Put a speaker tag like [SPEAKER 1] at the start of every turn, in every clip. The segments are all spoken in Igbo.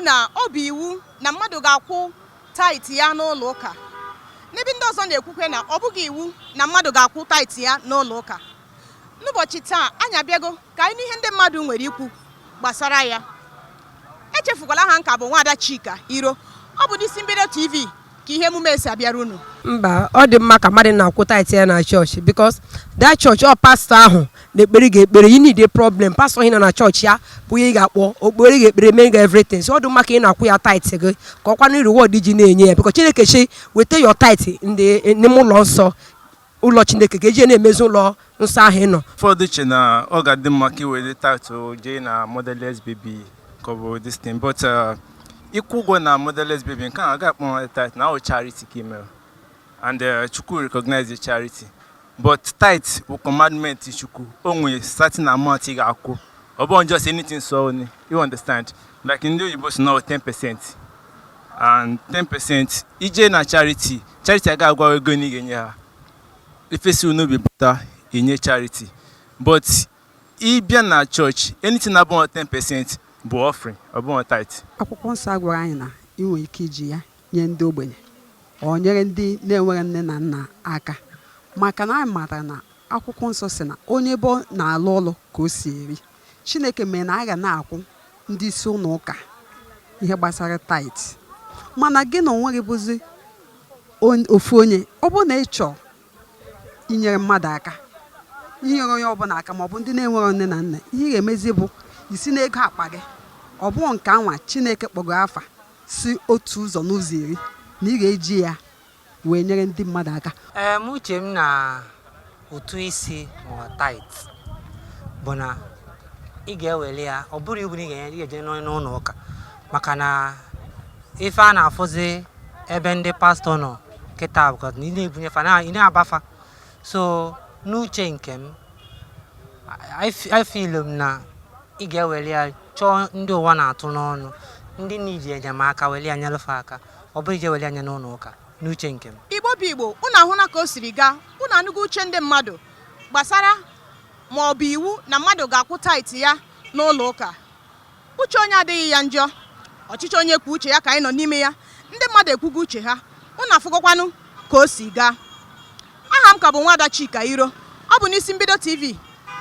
[SPEAKER 1] na ọ bụ iwu na mmadụ ga-akwụ tithe ya n'ụlọ ụka, n'ebe ndị ọzọ na-ekwukwe na ọ bụghị iwu na mmadụ ga-akwụ tithe ya n'ụlọ ụka. N'ụbọchị taa, anyị abịago ka anyị nụ ihe ndị mmadụ nwere ikwu gbasara ya. Echefukwala, aha nka bụ Nwaada Chika Iro. Ọ bụ n'Isi Mbido TV ka ihe emume esi abịara unu.
[SPEAKER 2] Mba, ọ dị mma ka mmadụ na-akwụ tithe ya na chọọchị, because that church, ọ pastọ ahụ na-ekpere gị ekpere. You need a problem, pastọ ị nọ na chọọchị ya bụ ihe ị ga-akpọ okpere gị ekpere, mee gị everything. So ọ dị mma ka ị na-akwụ ya tithe gị, ka ọkwanụ reward ji na-enye ya, because Chineke chi weta your tithe ndị n'ime ụlọ nsọ, ụlọ Chineke, ka eji na-emezi ụlọ nsọ ahụ ị nọ.
[SPEAKER 3] Ụfọdụ che na ọ ga-adị mma ka i were tithe jee na motherless baby ka ọ bụ this thing, but ịkwụ ụgwọ na motherless baby nke a agaghị akpọ tithe, na ọ charity ka ime, and Chukwu recognize the charity. But tithe bụ commandment Chukwu. O nwere certain amount ị ga-akwụ, ọ bụghị just anything. So you understand, like ndị oyibo si na 10%, and 10% ije na charity, charity agaghị agwa ego na ị ga-enye ha. Ifesi n'obi pụta enye charity, but ịbịa na church, anything abụghị 10% bụ offering, ọ bụghị tithe.
[SPEAKER 4] Akwụkwọ nsọ gwara anyị na ị nwere ike iji ya nye ndị ogbenye, ọ nyere ndị na-enweghị nne na nna aka, maka na anyị matara na akwụkwọ nsọ si na onye ebe ọ na-alụ ọlụ ka o si eri. Chineke mere na a ga na-akwụ ndị isi ụlọ ụka ihe gbasara tithe, mana gị na onwe gị bụzi ofu onye, ọ bụrụ na ị chọọ inyere mmadụ aka, inyere onye ọbụla aka, maọbụ ndị na-enweghị nne na nna, ihe ị ga-emezi bụ isi n'ego akpa gị. Ọ bụghị nke anwa Chineke kpọgo afa si otu ụzọ n'ụzọ iri na ị ga-eji ya wee nyere ndị mmadụ aka.
[SPEAKER 5] Ee, m uche m na ụtụ isi ma ọ tithe bụ na ị ga-ewere ya, ọ bụrụ ibu na ị ga-enye, ị ga-eje n'ụlọ ụka, maka na ife a na-afụzi ebe ndị pastọ nọ kịta bụ na ị na-ebunye fa ị na-abafa. So n'uche nke m, I feel m na ị ga-ewere ya chọọ ndị ụwa na-atụ n'ọnụ, ndị na-iji enyemaka, were ya nyelụfe aka, ọ bụrụ ije were ya nye n'ụlọ ụka, n'uche nke m.
[SPEAKER 1] Igbo bụ Igbo, unu ahụna ka o siri gaa. Unu anụgo uche ndị mmadụ gbasara ma ọ bụ iwu na mmadụ ga-akwụ tithe ya n'ụlọ ụka. Uche onye adịghị ya njọ. Ọchịchị onye kwuo uche ya ka anyị nọ n'ime ya. Ndị mmadụ ekwugo uche ha, unu afụgokwanụ ka o si gaa. Aha m ka bụ Nwaada Chika Iro. Ọ bụ n'Isi Mbido TV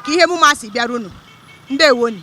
[SPEAKER 1] ka ihe emume a si bịara unu. Ndewonu.